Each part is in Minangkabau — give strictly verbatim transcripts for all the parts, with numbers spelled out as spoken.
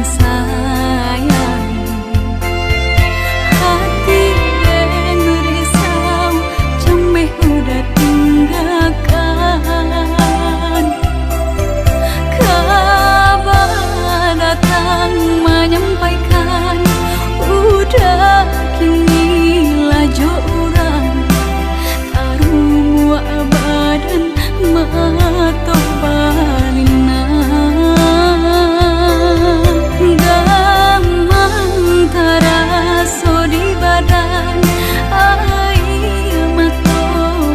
Sayang, hati den risau, cameh udah tinggakan. Kaba datang manyampaikan, udah kini lah jo urang. Tarumuak badan, mato balinang. Gamang taraso di badan, aia mato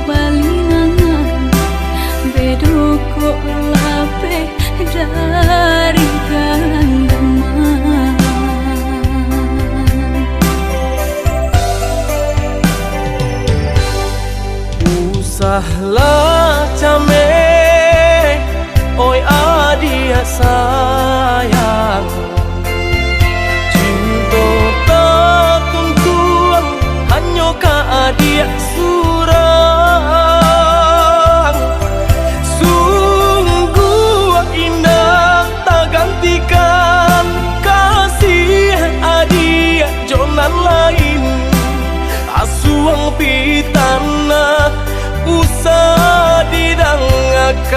balinangan. Bedo kok lapeh dari ganggaman. Usahlah cameh, oi adiak sayang. Cinto tatuntuang hanyo ka adiak surang. Sungguah indak tagantikan kasih adiak jo nan lain. Asuang pitanah usah didangakan.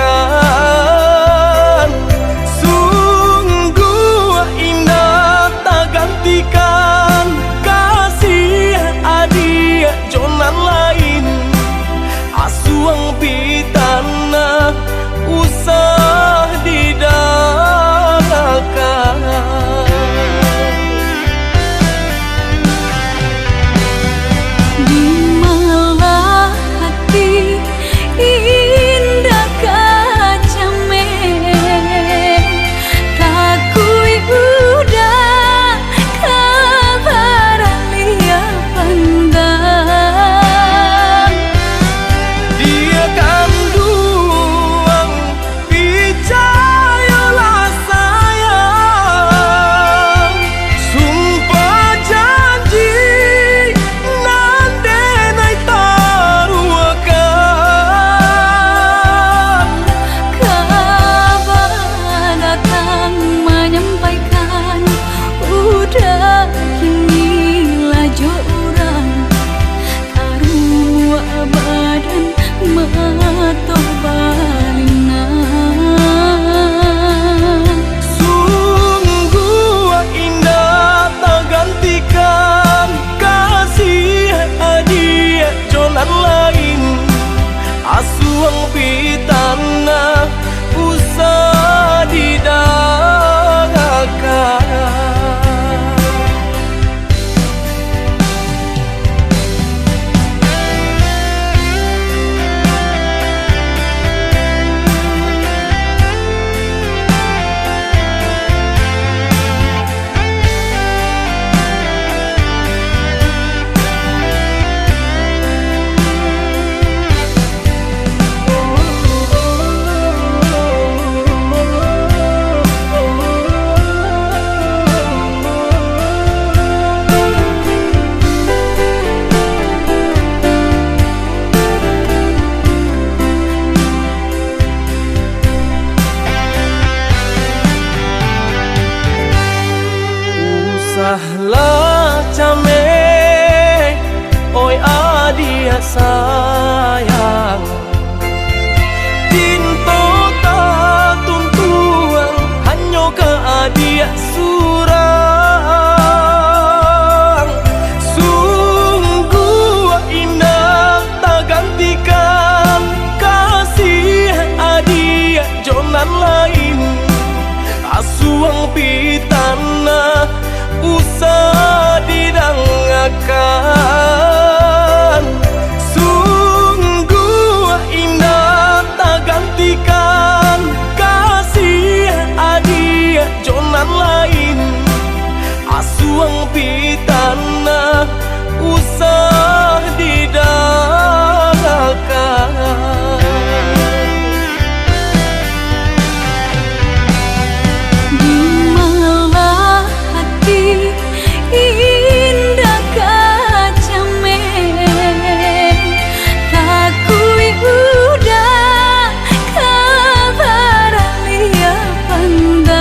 Sungguah indak tagantikan kasih adiak jo nan lain. Asuang pitanah usah didangakan. Di malah hati indak ka cameh, takuik udah ka baraliah pandang. Diak kanduang, picayolah sayang, sumpah janji nan denai taruahkan. Kaba datang manyampaikan, udah kini lah jo urang. Tarumuak badan, mato balinang. Sungguah indak tagantikan kasih adiak jo nan lain. Asuang pitanah usah didangakan. Usahlah cameh, oi adiak sayang. Cinto tatuntuang hanyo ka adiak surang. Sungguah indak tagantikan kasih adiak jo nan lain. Asuang pitanah usah didangakan. Sungguah indak tagantikan kasih adiak jo nan lain. Asuang pitanah usah didangakan. Di malah hati indak ka cameh, takuik udah ka baraliah pandang.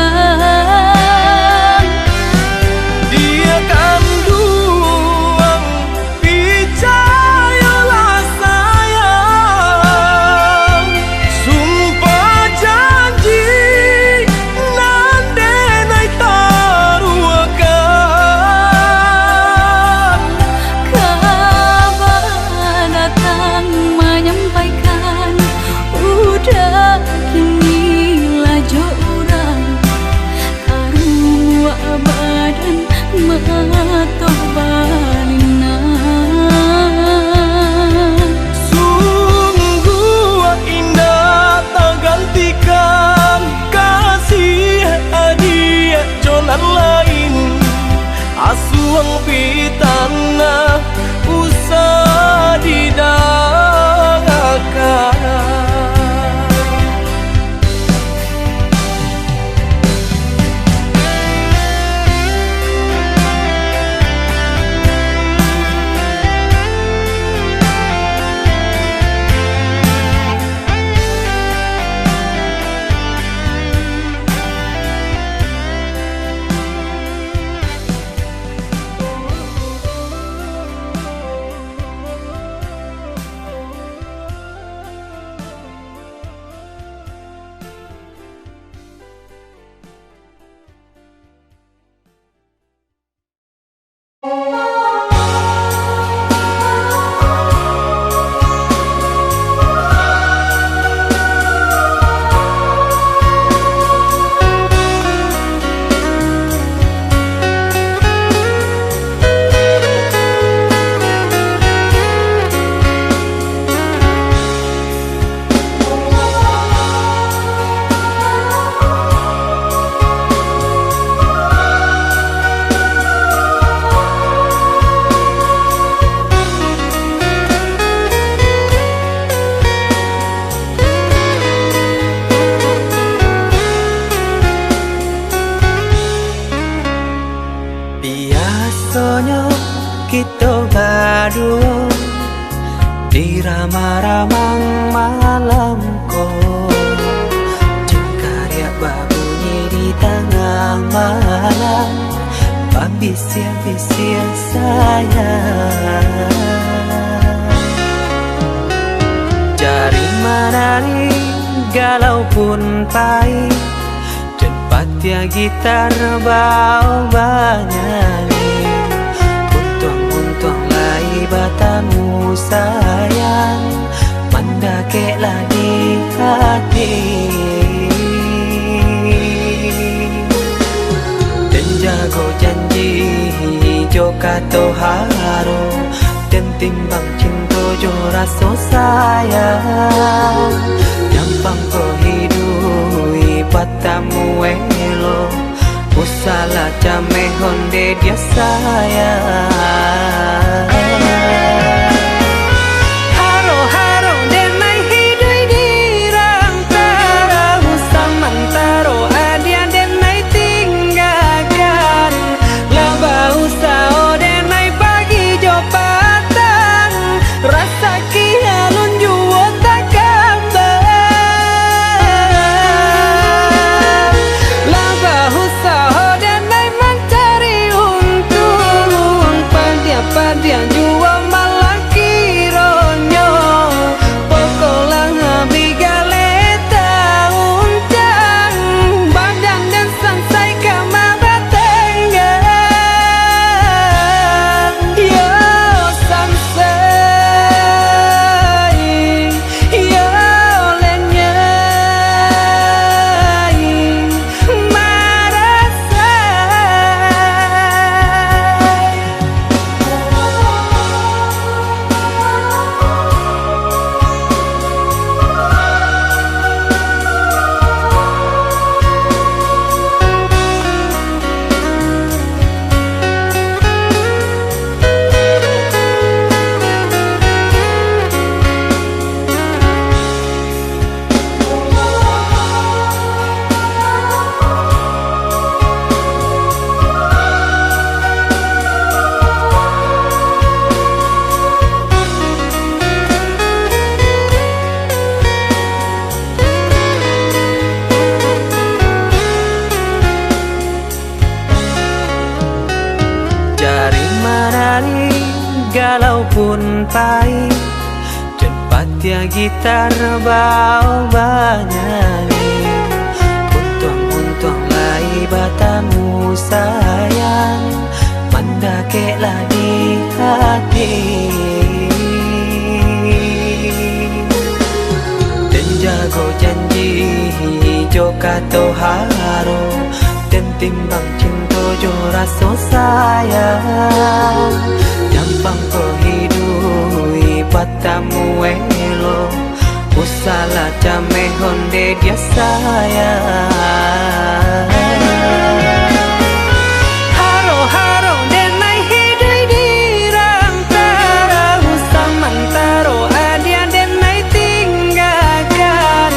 Toh balina. Sungguah indak tagantikan kasih adiak jo nan lain. Asuang pitanah usah didangakan. Biasonyo kito baduo di ramah-ramah malam ko, jingkariak babunyi di tangah malam, babisiak-bisiak sayang. Jari manari galau pun pai, den patiah gitar bao banyanyi. Untuang-untuang lai batamu sayang, mandakeklah di hati. Den jago janji jo kato haro, den timbang cinto jo raso sayang. Nyampang ko hiduik batamu elok, usahlah cameh onde dia sayang. Haro-haro denai hiduik di rantaro, samantaro adiak denai tinggakan. Lah bausaho denai pagi jo patang, rasaki alun juo takambang. Lah bausaho denai mancari untuang, padiah-padiah juo malah kironyo. Pokoklah abih galeh tauncang, badan den sansai ka mabatanggang. Yo sansai, yo lenyai, marasai. Jari manari galau pun pai, den patiah gitar bao banyanyi. Untuang-untuang lai batamu sayang, mandakeklah di hati. Den jago janji jo kato haro, den timbang cinto Jo raso sayang, nyampang ko hiduik batamu elok. Usahlah cameh onde dia sayang. Haro-haro denai hiduik di rantaro, samantaro adia denai tinggakan.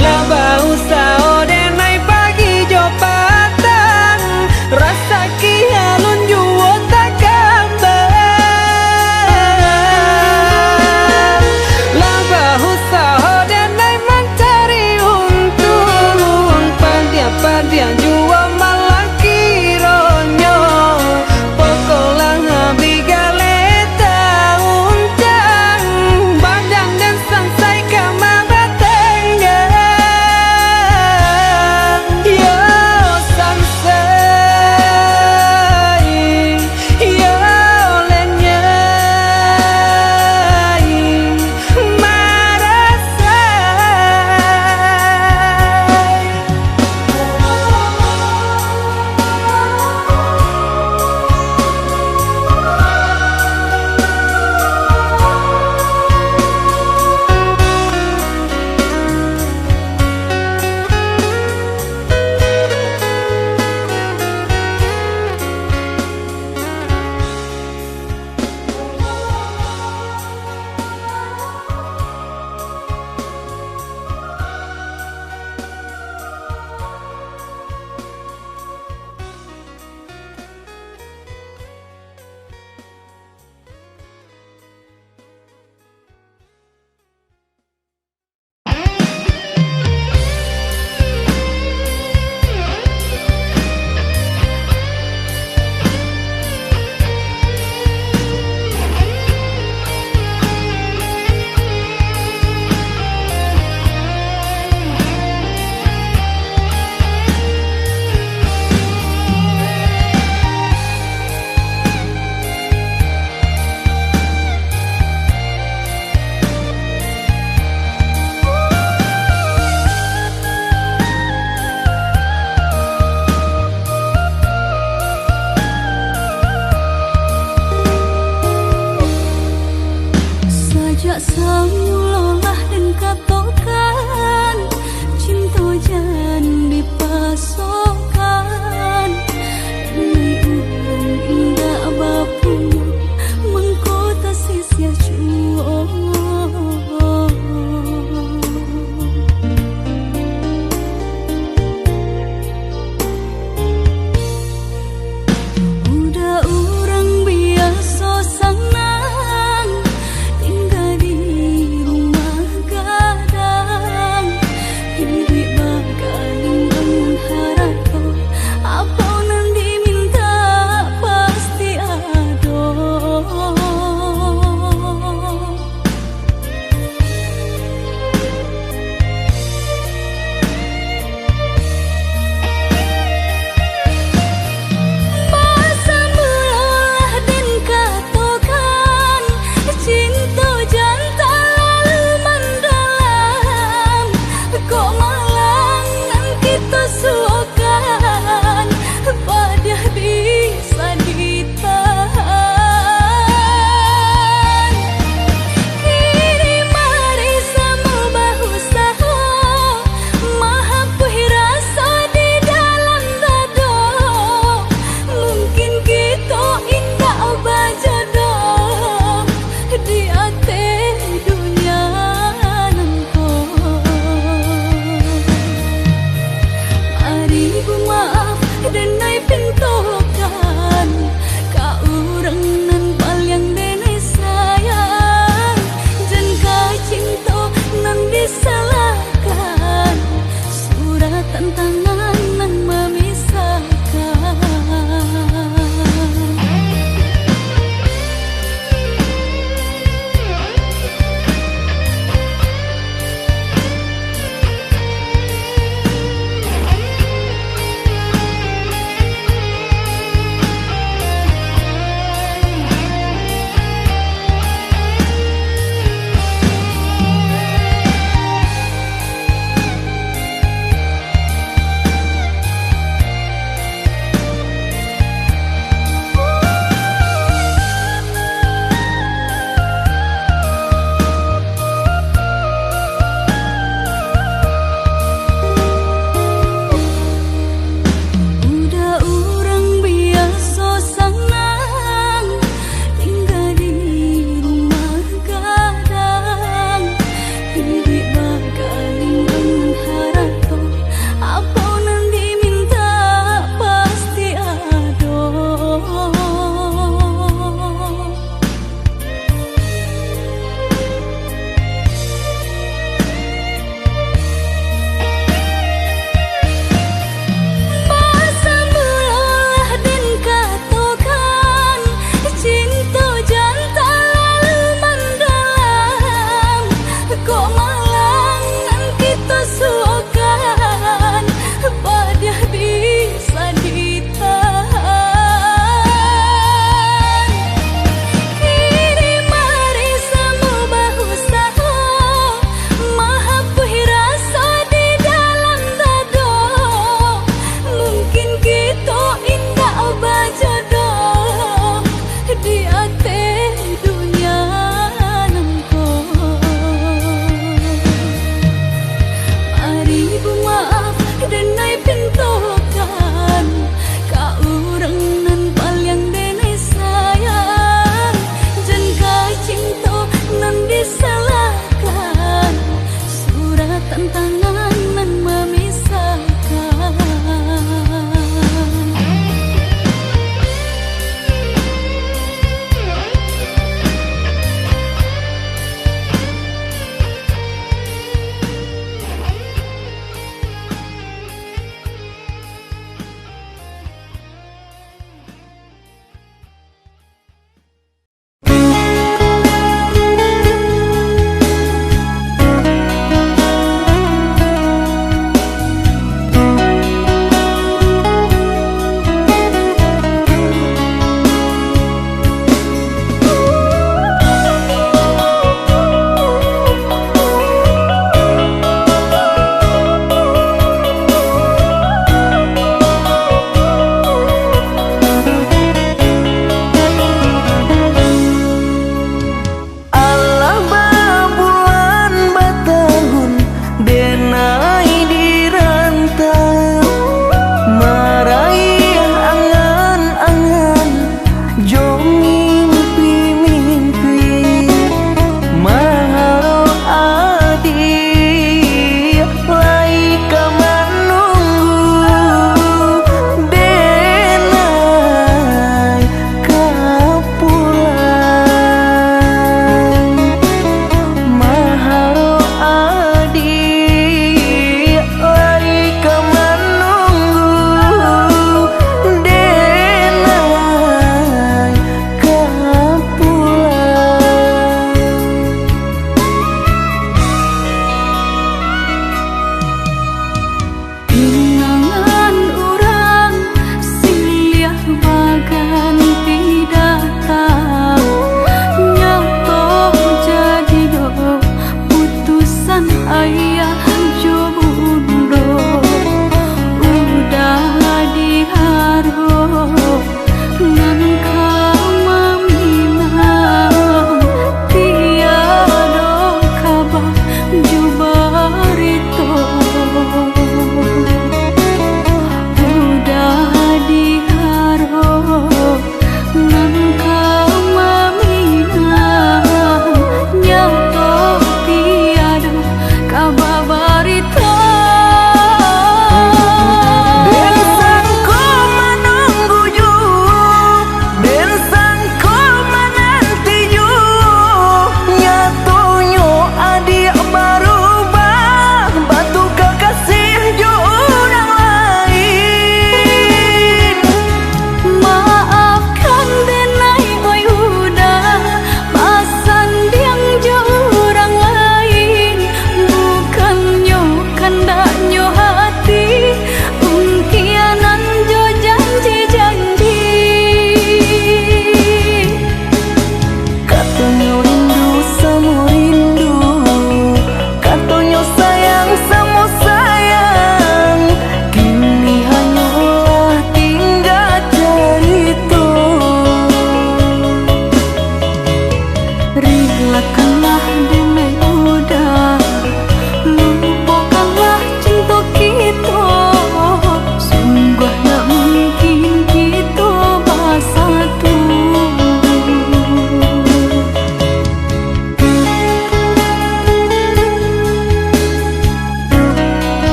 Lah bausaho denai pagi jo patang, rasaki alun juo takambang. Lah bausaho denai mancari untuang, padiah-padiah juo malah kironyo. Pokoklah abih galeh tauncang, badan den sansai ka mabatanggang. Yo sansai, yo lenyai marasai. Sajak samulo lah den katokan, cinto jan dipasokan. Lai urang indak bapunyo, mangko tasisiah juo. Udah urang biaso sanang, tingga di rumah gadang.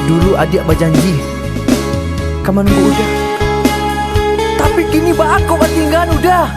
Dulu adiak bajanji ka manunggu Uda, tapi kini baa kok batinggaan Uda?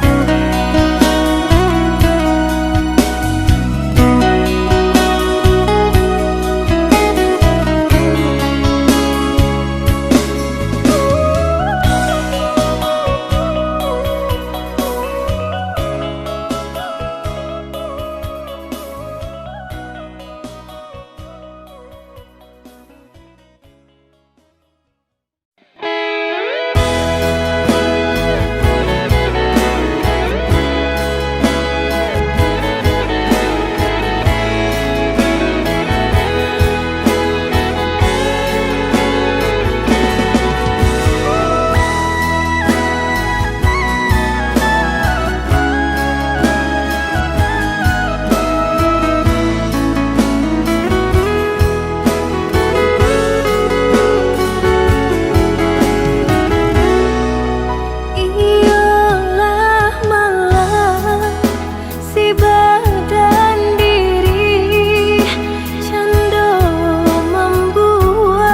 Iyolah malah si badan diri cando mambuwek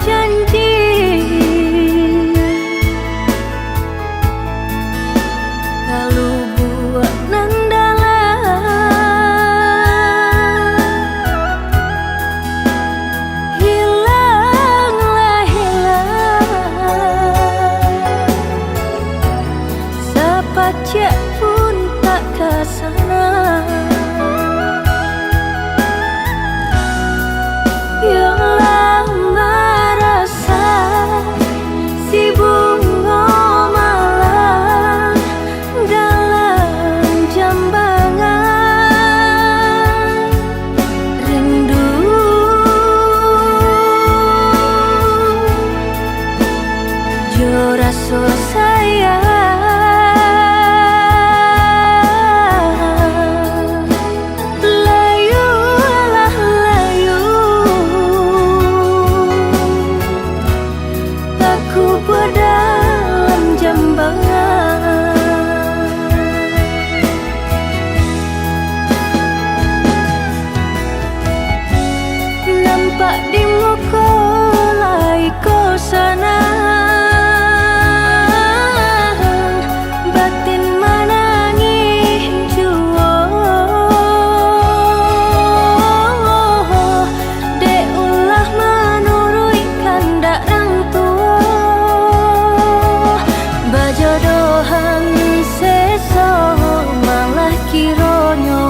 janji. Kalu buwek nan dalam, hilanglah hilang, sapacik pun tak ka sanang. Yo lah marasa si bungo malang dalam jambangan rindu jo raso sayang. Layulah layu, bakubua dalam jambangan. Nampak di muko lai ko sanang, batin manangih juo. Dek ulah manuruik kandak rang tuo, bajodohan seso malah kironyo.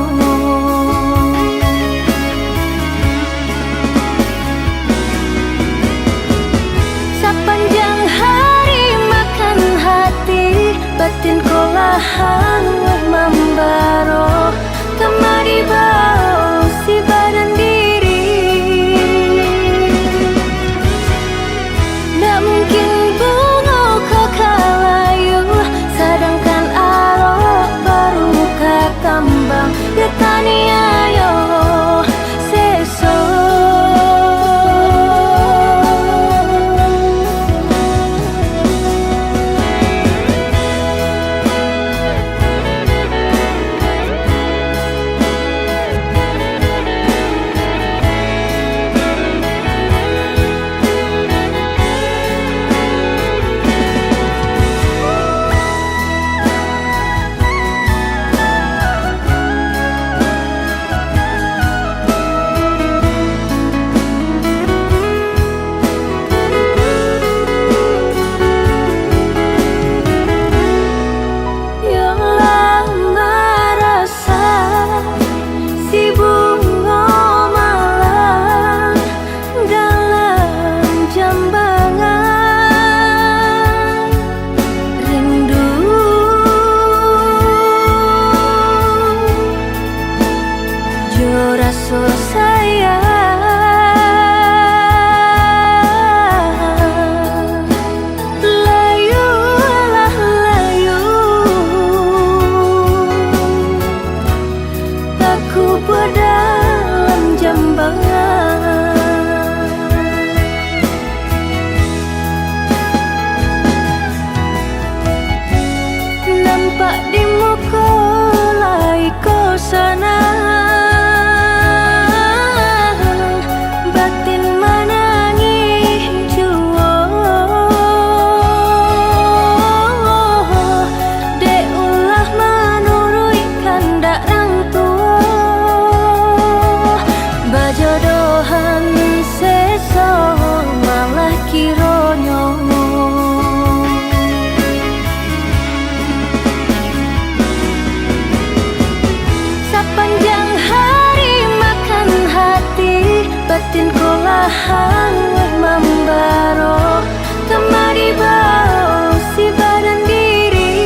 Hanguih mambaro, kamari bao si badan diri.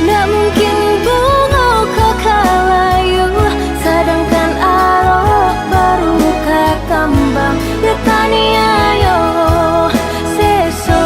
Ndak mungkin bungo ka kalayu, sadangkan alok baru ka kambang. Nyo taniayo seso.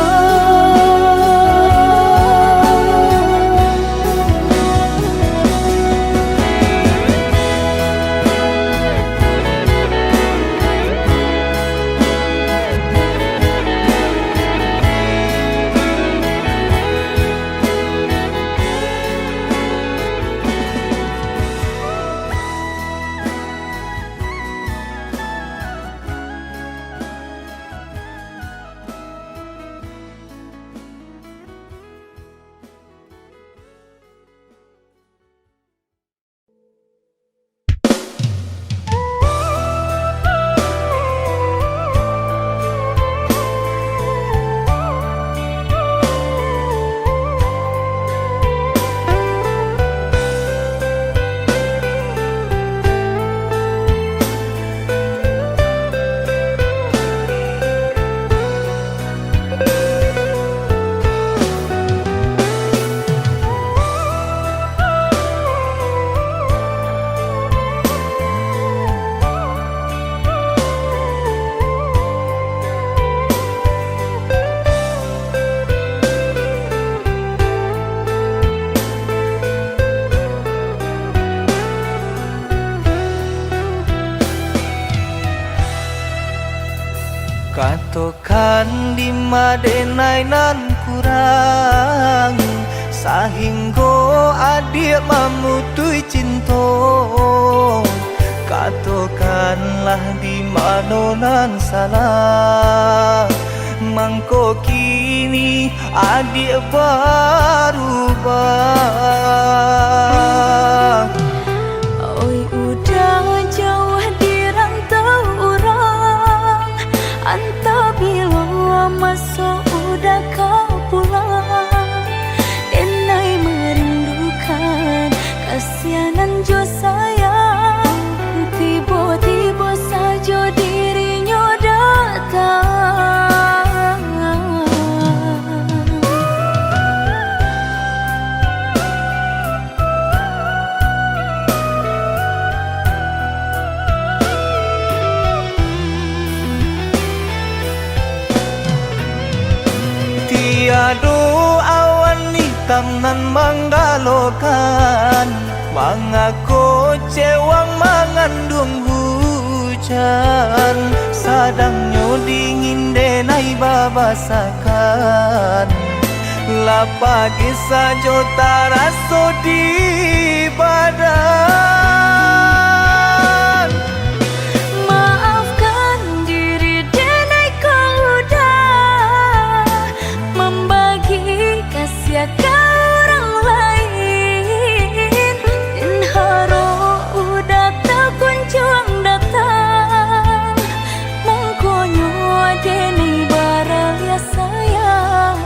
Katokan dima denai nan kurang, sahinggo adiak mamutuih cinto. Katokanlah di mano nan salah, mangko kini adiak barubah. Oi, udah jauah di rantau urang, antah bilo maso udah ka pulang. Denai merindukan kasianan jo sayang, tibo-tibo sajo dirinyo datang. Tiado awan itam nan manggalokan, mangako cewang manganduang hujan, sadangnyo dingin denai babasakan. Lah pagi sajo taraso di badan. Maafkan diri denai ko udah mambagi kasiah ka urang lain. Den harok udah takunjuang datang, mangkonyo denai baraliah sayang.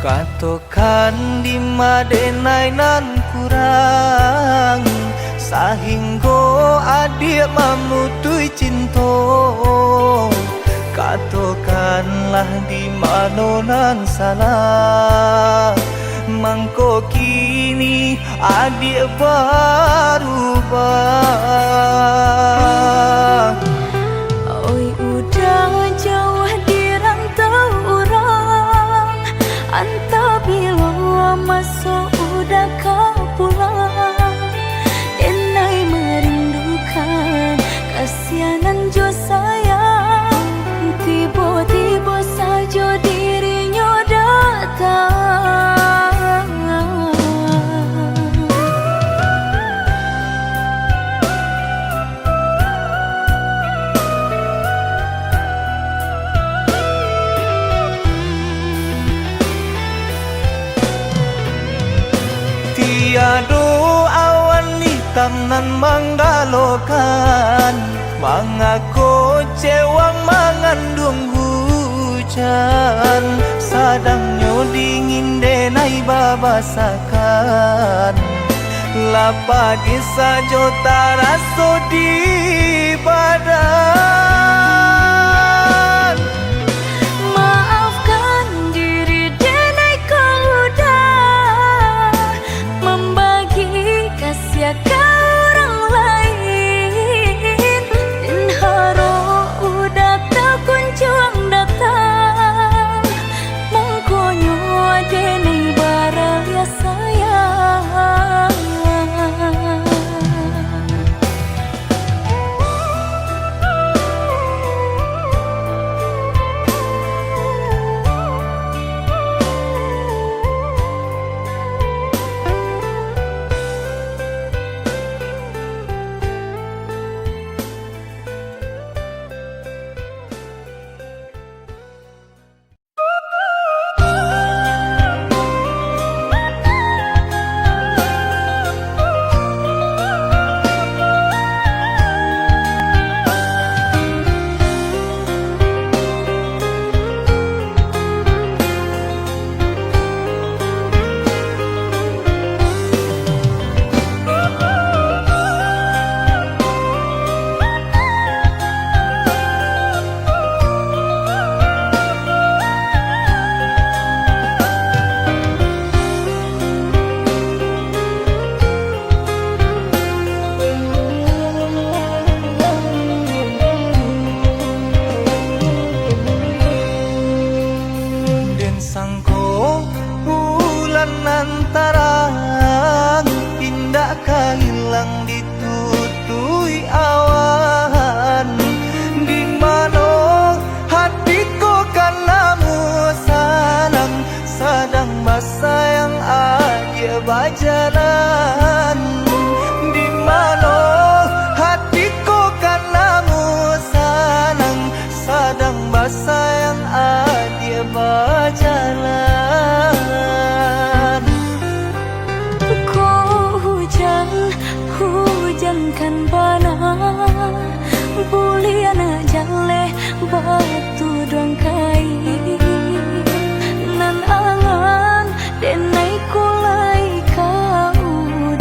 Katokan dima denai nan kurang, sahinggo adiak mamutuih cinto. Katokanlah di mano nan salah, mangko kini adiak barubah. Oi, udah jauah di rantau urang, Antah bilo maso udah ka pulang, denai merindukan kasianan jo sayang, tibo-tibo sajo dirinyo datang. Tiado awan itam nan manggalokan, mangako cewang manganduang hujan, sadangnyo dingin denai babasakan. Lah pagi sajo taraso di badan. Maafkan diri denai kok udah mambagi kasiah ka urang lain. Den harok udah takunjuang datang. Mangkonyo denai baraliah sayang. Den sangko bulan nan tarang, indak ka ilang ditutuik awan. Di mano hati ko ka namuah sanang, sadang basayang adiak bajalan. Di mano hati ko ka namuah sanang, sadang basayang adiak bajalan. Ko hujan, hujan kan bana, buliah nak jaleh batu duang kain. Nan angan denai ko lai ka udah.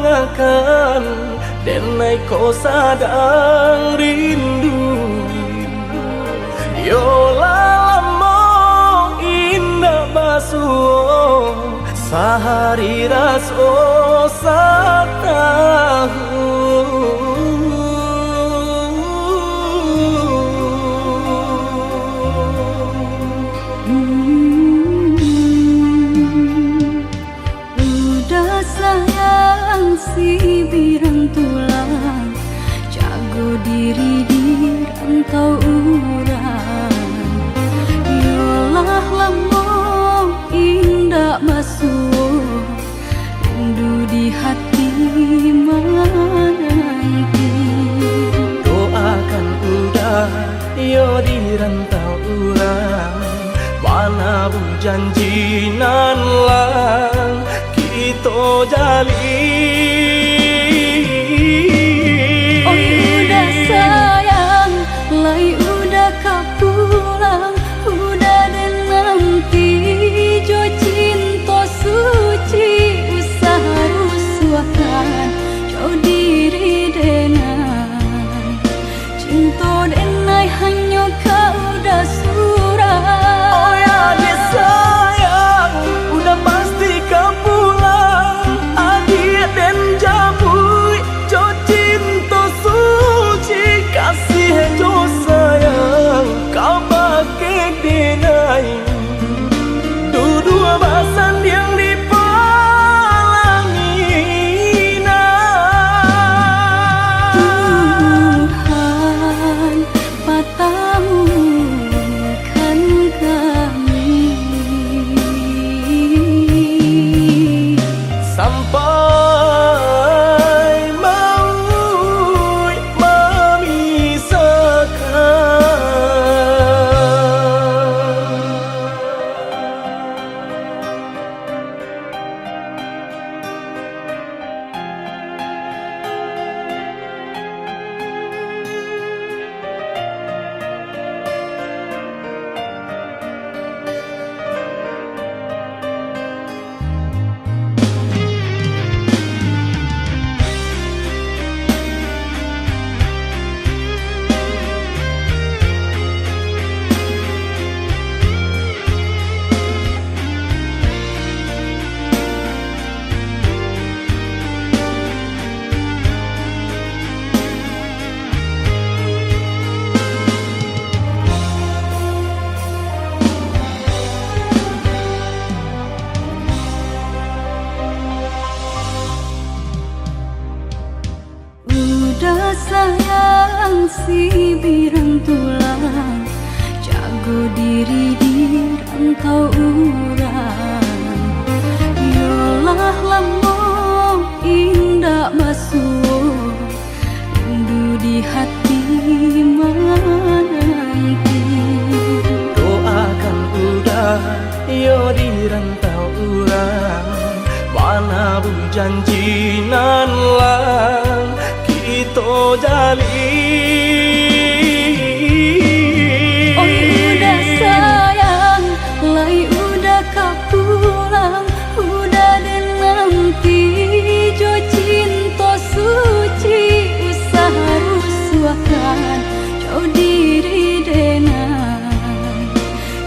Akan denai ko sadang rindu, yo lah lamo indak basuo, sahari raso satahun. Uda sayang si birang tulang, jago diri di rantau urang. Yo lah lamo indak basuo, rindu di hati mananti. Doakan Uda, yo di rantau urang, manabuih janji nan lah kito jalin. Oi Uda sayang, lai Uda ka pulang, Uda den nanti jo cinto suci, usah rusuahkan jo diri denai. Cinto denai hanyo ka Uda surang. Oi adiak sayang, Uda pasti ka pulang. Adiak den jamuik jo cinto suci, kasih jo sayang kabake denai. Duduak basandiang di palanginan. Tuhan patamukan kami. Sampai mauik mamisahkan. Uda sayang si birang tulang, jago diri di rantau urang. Yo lah lamo indak basuo, rindu di hati mananti. Doakan Uda, yo di rantau urang, manabuih janji nan lah kito jalin. Oi Uda sayang, lai Uda ka pulang, Uda den nanti jo cinto suci, usah rusuahkan jo diri denai.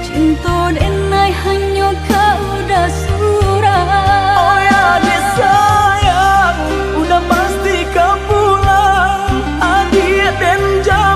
Cinto denai hanyo ka Uda surang. Oi adiak sayang, Uda pasti ka pulang. Adiak den ja-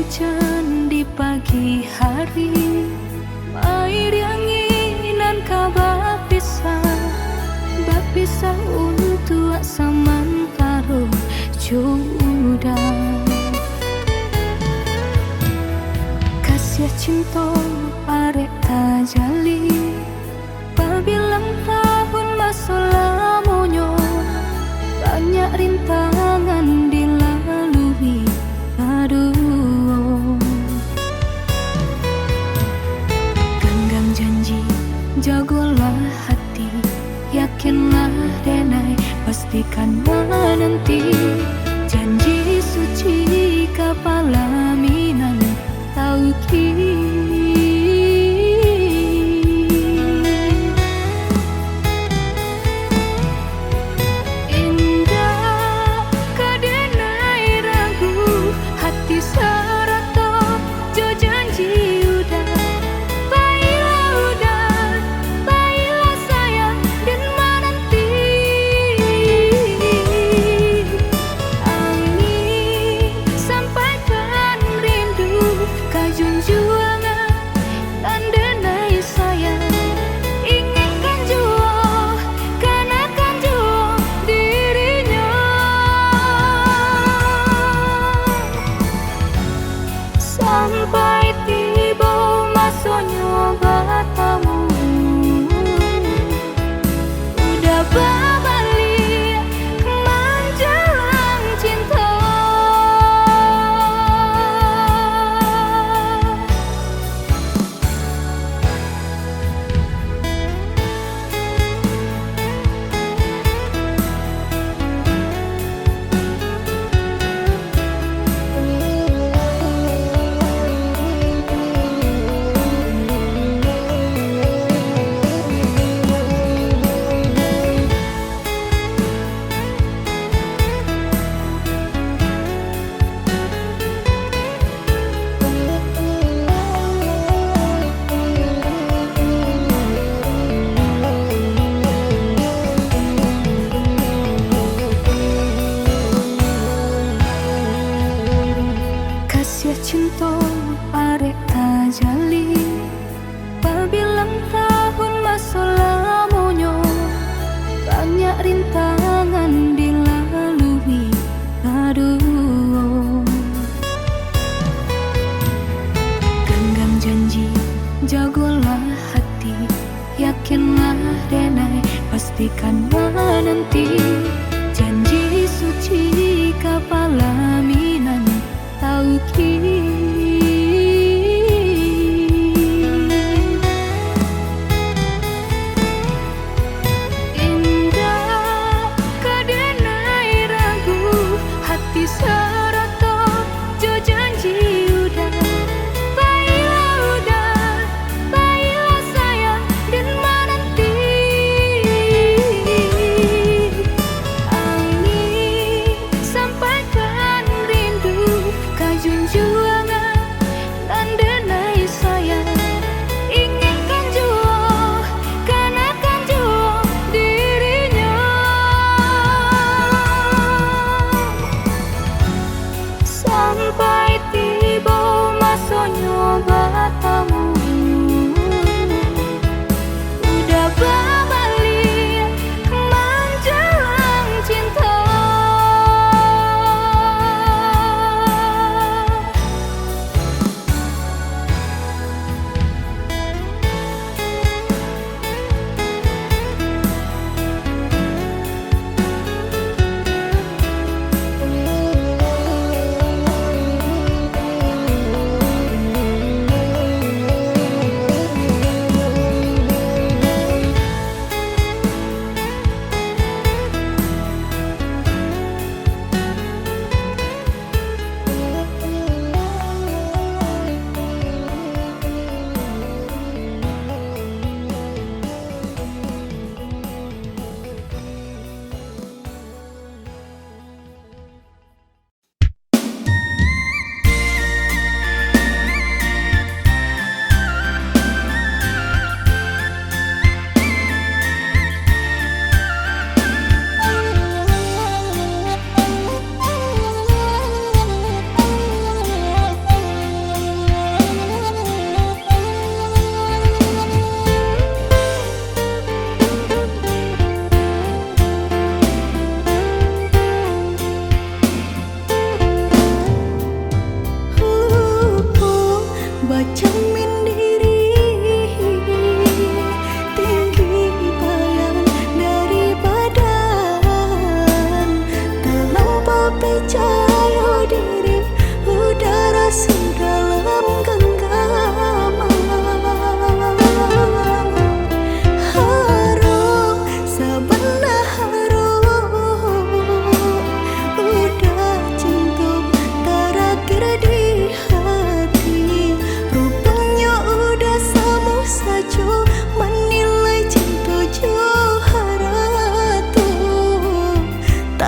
Jan di pagi hari, mairiangi nan ka bapisah, bapisah untuak samantaro jo uda. Kasiah cinto arek tajali, babilang tahun maso lamonyo, banyak rintangan dilalui baduo. Ganggam janji, jagolah hati, yakinlah denai, pastikan mananti. Janji suci kapala Minang tauki. Indak ka denai ragu, hati sarato jo janji uda. Bailah uda, bailah sayang, den mananti. Angin sampaikan rindu ka junjuang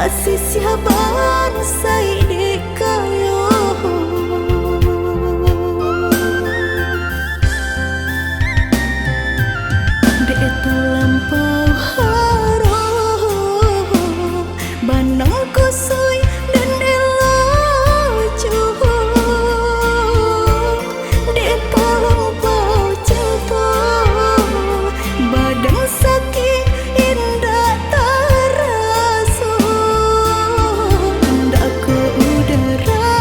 Asisiah bansaik dek kayo. Dek talampau haro, banang kusuik dan dek lacuak. Dek talampau cinto, badan sakik indak taraso. Indak ko udara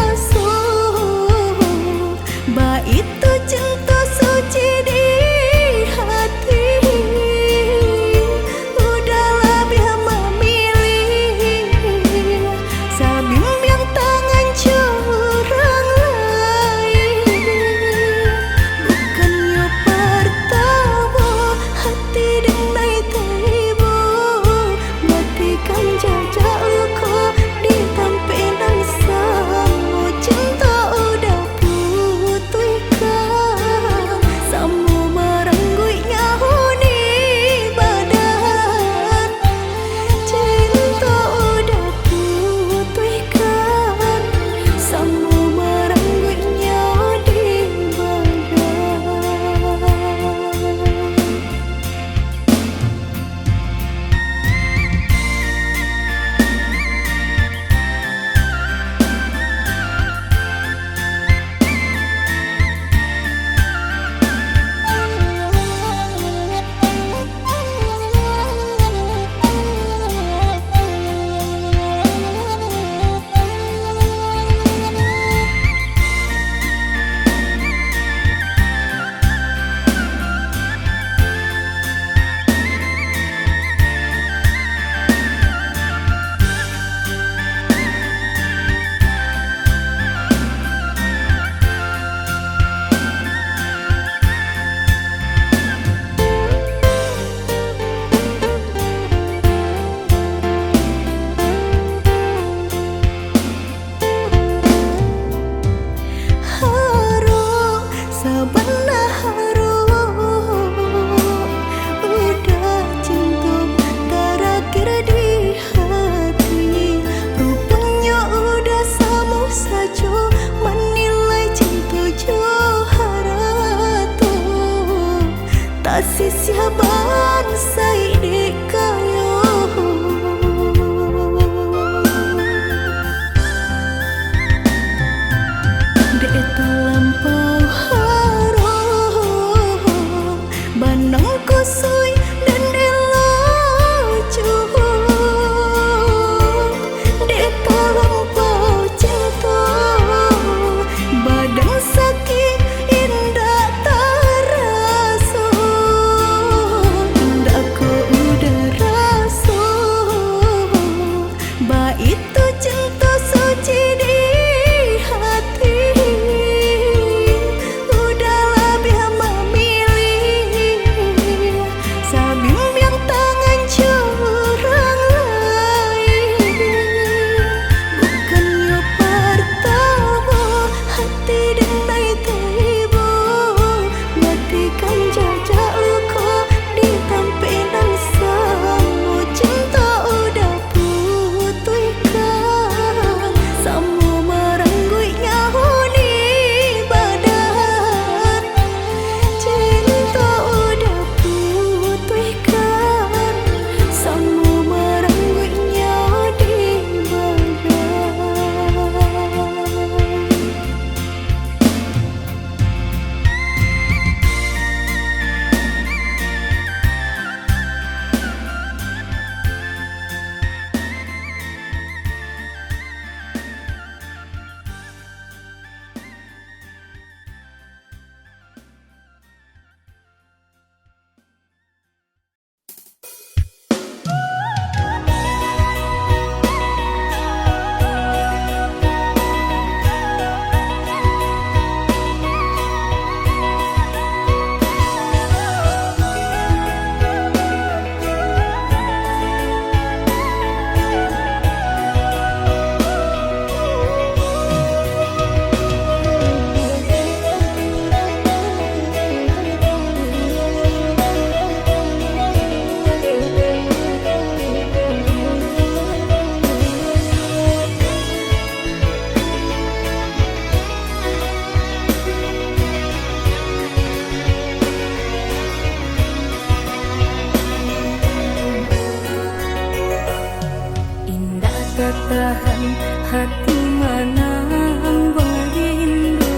Tahan hati manangguang rindu,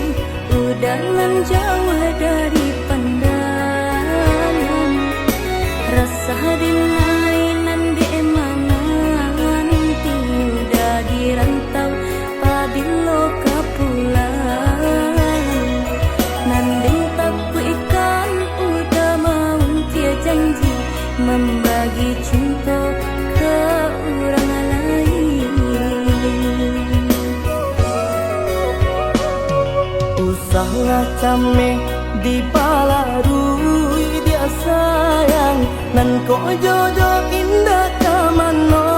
udah nan jauah dari pandangan. Rasa denai nan dek mananti, udah di rantau, pabilo ka pulang. Nan den takuikkan, udah maungkia janji, mambagi cinto ka urang lain. Usahlah cameh dipalarui, diak sayang, nan kok jodoh indak ka mano.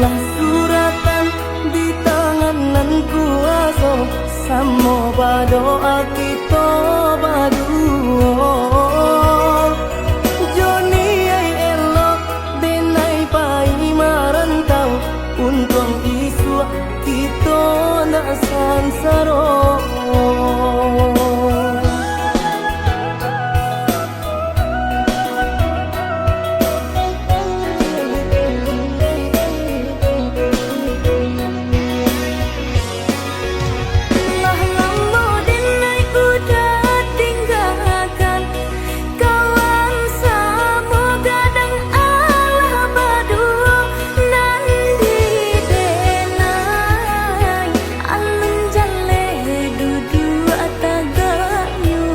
Lah suratan di tangan nan kuaso, samo badoa kito baduo. Jo niaik elok denai pai marantau, untuang isuak kito ndak sansaro. Lah lamo denai udah tinggakan, kawan samo gadang alah baduo, nan di denai alun jaleh duduak tagaknyo.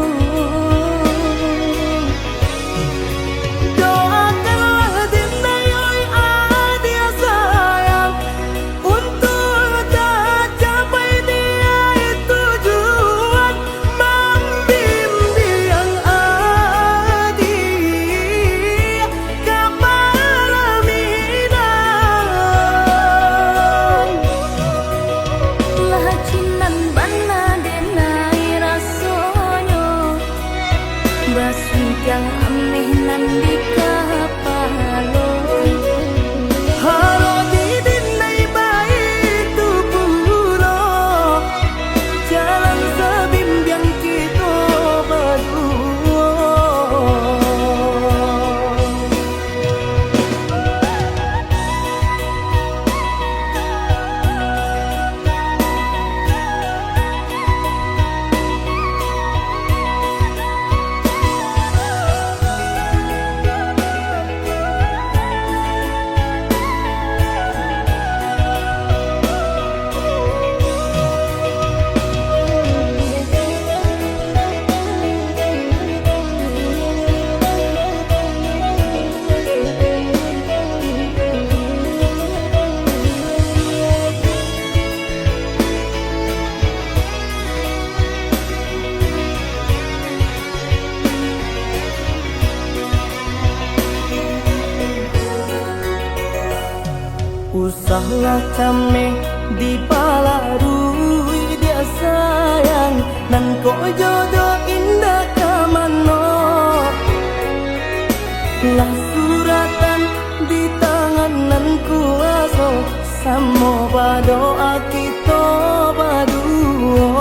Doakanlah denai, oi adiak sayang, untuak tacapai niaik tujuan, mambimbiang adiak ka palaminan. Lah cinan bana denai rasonyo, basuntiang ameh nan di kapalo. Harok di denai baitu pulo, jalan sabimbiang kito baduo. Usahlah cameh dipalarui, diak sayang, nan kok jodoh indak ka mano. Lah suratan di tangan nan kuaso, samo badoa kito baduo.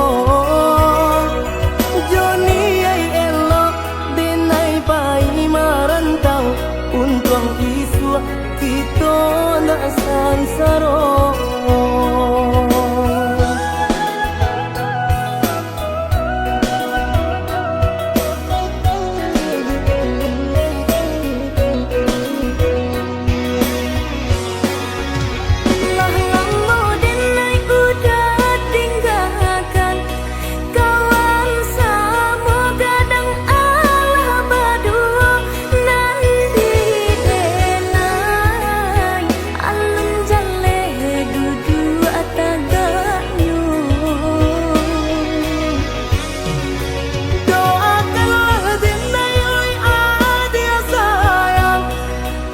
Jo niaik elok denai pai marantau, untuang isuak kito ndak sansaro. Lah lamo denai udah tinggakan, kawan samo gadang alah baduo, nan di denai alun jaleh duduak tagaknyo. Doakanlah denai, oi adiak sayang,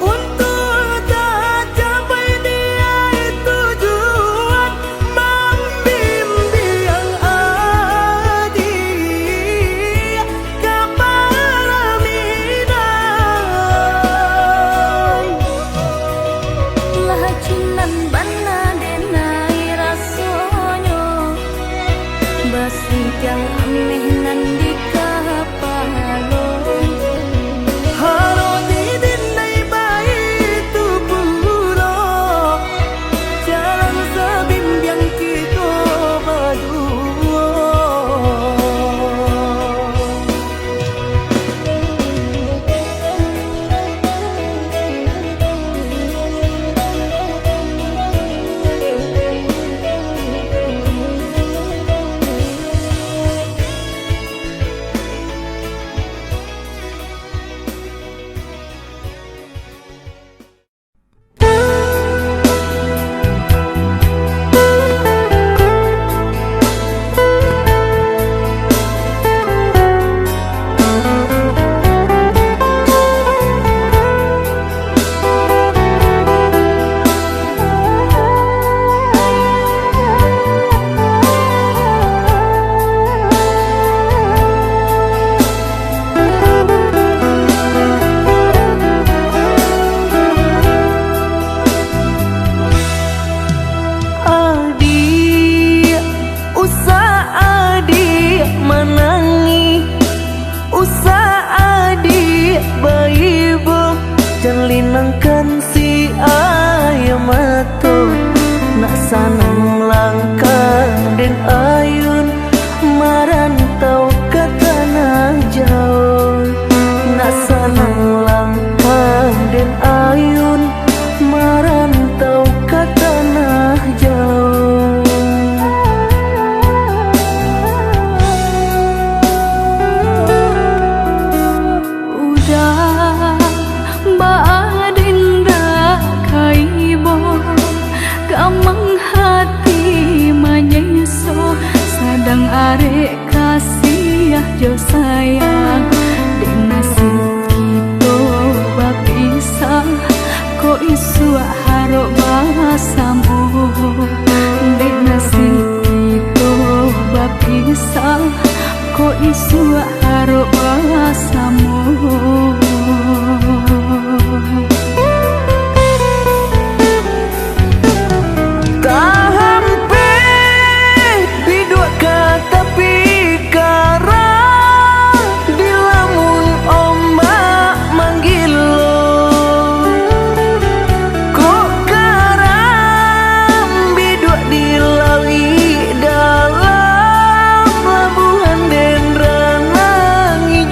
untuak tacapai niaik tujuan, mambimbiang adiak ka palaminan. Lah cinan bana denai rasonyo, basuntiang ameh nan di kapalo. Harok di denai baitu pulo, Kok isuak harok basamo, dek nasib kito bapisah. Kok isuak harok basamo. Tahampek biduak ka tapi karang, dilamun ombak manggilo. Kok karang biduak di lauik dalam, labuahan den ranangi.